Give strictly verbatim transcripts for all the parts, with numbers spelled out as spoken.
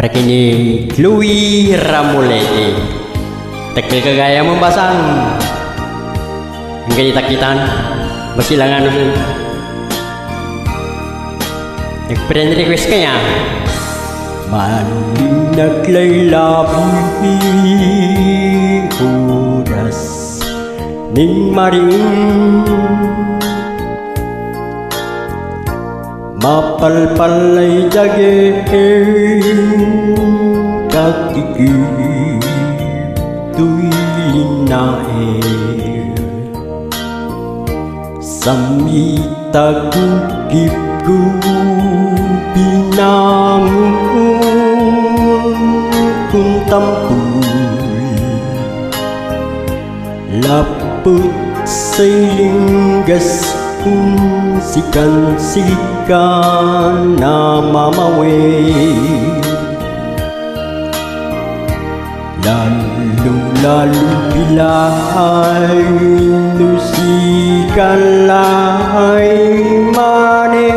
Para ken ni Chloe Ramolete. Dakkel gayam a basang. Ang ganita kitan, basi lang ano. Nag-friend request kaya? Malinag lay labi, oras ning maring. Mapalpal lay dagiti katikib toy linnaed. Samita kukibko binangon kun tampoy. Lapud say linggas kun sikan, sikan a mamawid. Lalo, lalo bilay no sika lay manengneng.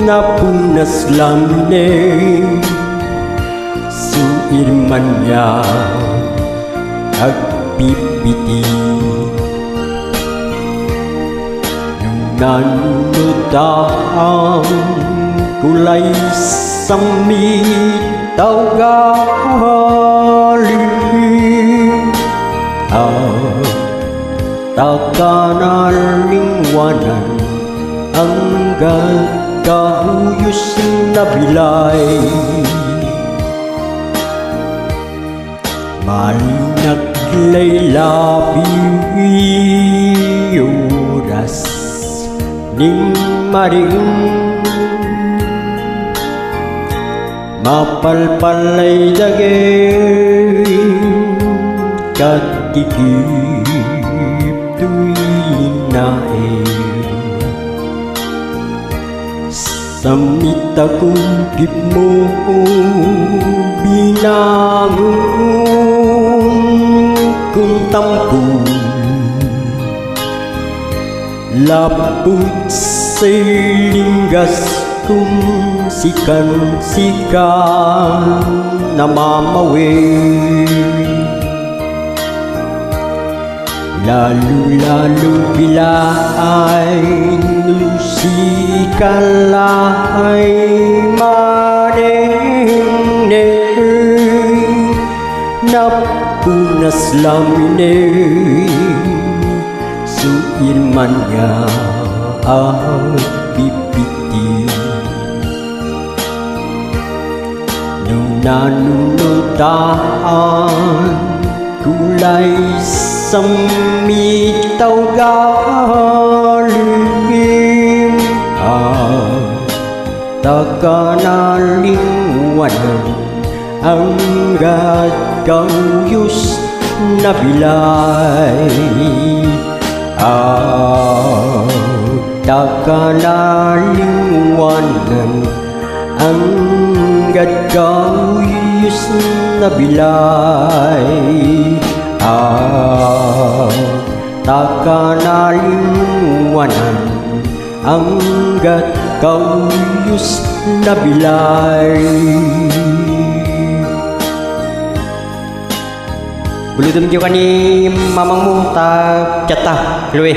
Napunas lamin, suir man nga agpipiti. Nung nanunotan ko lay sammit tawgali, a ta kanalingwanan, angga kauyos na bilay. Malinag lay labi, oras ning maring. Mapalpal lay daging katikib toy naew. Sammit a kukibmo binangon kun tampoy. Lapud say linggas kun sikan, sikan a mamawid. Lalo, lalo bilay no sika lay manengneng, napunas lamin, suir man nga agpipiti. No nanunotan ko lay sammit a ugalim, a ta kanalingwanan, angga't kauyos na bilay. A ta kanalingwanan, angga't kauyos na bilay. A ta kanalingwanan, angga't kauyos na bilay. Ulodem diyo kani mamangmo ta chatta, Chloe.